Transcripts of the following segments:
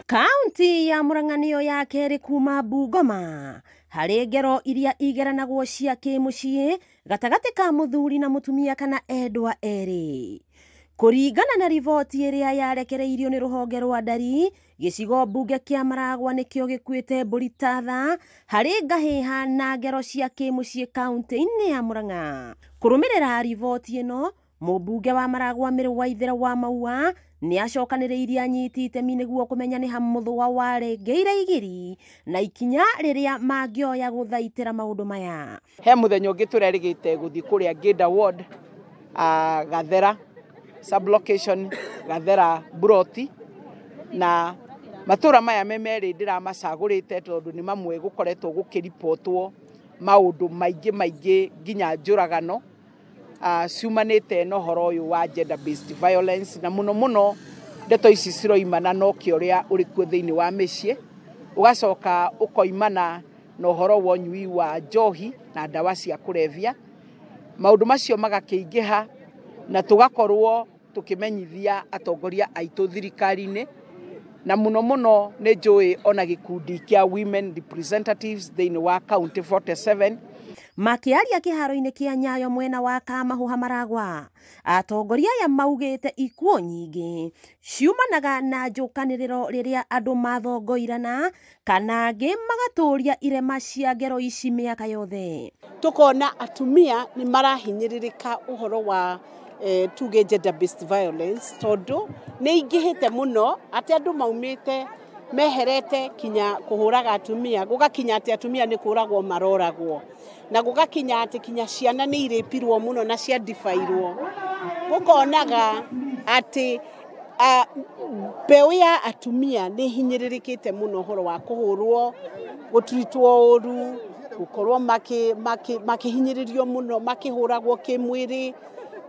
Kaunti ya Murang'a nĩyo ya kerĩ kuma Bungoma harĩ ngero iria igeranagwo cia kĩmũciĩ gatagatĩ ka mũthuri na mũtumia kana endwa erĩ. Kũringana na riboti ĩrĩa yarekereirio nĩ rũhonge rwa ndari, gĩcigo mbunge kĩa Maragwa nĩkĩo gĩkuĩte mbũri tatha harĩ ngahĩha na ngero cia kĩmũciĩ kaunti-inĩ ya Murang'a. Kũrũmĩrĩra riboti ĩno, mũmbunge wa Maragwa Mĩrũ Waithera wa Maua nĩ acokanĩrĩirie anyiti itemi nĩguo kũmenya nĩ ha mũthũa warengeire igiri na ikinya rĩrĩa mangĩoya gũthaitĩra maũndũ maya. He mũthenya ũngĩ tũrerĩgĩte gũthiĩ kũrĩa Ngĩnda ward, Gathera sublocation, Gathera Buroti, na matũra maya me merĩ ndĩramacagũrĩte tondũ nĩ mamwe gũkoretwo gũkĩribotwo maũndũ maingĩ maingĩ nginya njũragano ciumanĩte na ũhoro ũyũ wa gender based violence, na mũno mũno ndeto ici ciroimana na ũkĩa ũrĩa ũrĩ kuo thĩinĩ wa mĩciĩ, ũgacoka ũkoimana na ũhoro wa ũnyui wa njohi na ndawa cia kũrebia. Maũndũ macio magakĩingĩha na tũgakorwo tũkĩmenyithia atongoria aitũ thirikari-inĩ, na mũno mũno nĩ njũĩ ona gĩkundi kĩa women representatives thĩinĩ wa county 47. Makĩaria kĩharo-inĩ kĩa Nyayo mwena wa Kamahũha Maragwa, atongoria aya maugĩte ikuũ nyingĩ ciumanaga na njũkanĩrĩro rĩrĩa andũ mathongoirana kana angĩ magatũria irema cia ngero ici mĩaka yothe. Tukona atumia nĩ marahinyĩrĩrĩka ũhoro wa tuge gender based violence tondũ nĩ ingĩhĩte mũno atĩ andũ maumĩte meherete kinya kũhũraga atumia, gũgakinya atĩ atumia nĩ kũragwo maroragwo, na gũgakinya atĩ kinya ciana nĩ irĩpirwo mũno na ciandibairwo. Gũkonaga atĩ mbeũ ya atumia nĩ hinyĩrĩrĩkĩte mũno ũhoro wa kũhũrwo, gũtuitwo ũru, gũkorwo makĩhinyĩrĩrio mũno, makĩhũragwo kĩmwĩrĩ,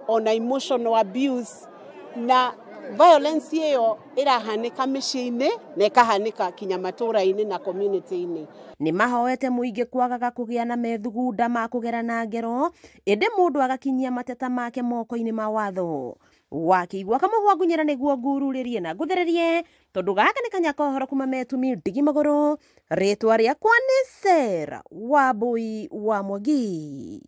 ona emotional abuse, na violence ĩyo ĩrahanĩka mĩciĩ-inĩ na ĩkahanĩka kinya matũra-inĩ na community-inĩ. Nĩ mahoete mũingĩ kwagaga kũgĩa na methugunda ma kũgerana ngero, ĩndĩ mũndũ agakinyia mateta make moko-inĩ ma watho. Wakĩigua kamũhwa ngunyĩra nĩguo ngururĩrie na ngũthererie, tondũ gaka nĩ kanya ka ũhoro kuma metumi ndigi magũrũ. Rĩtwa rĩakwa nĩ Sarah Wambui wa Mwangi.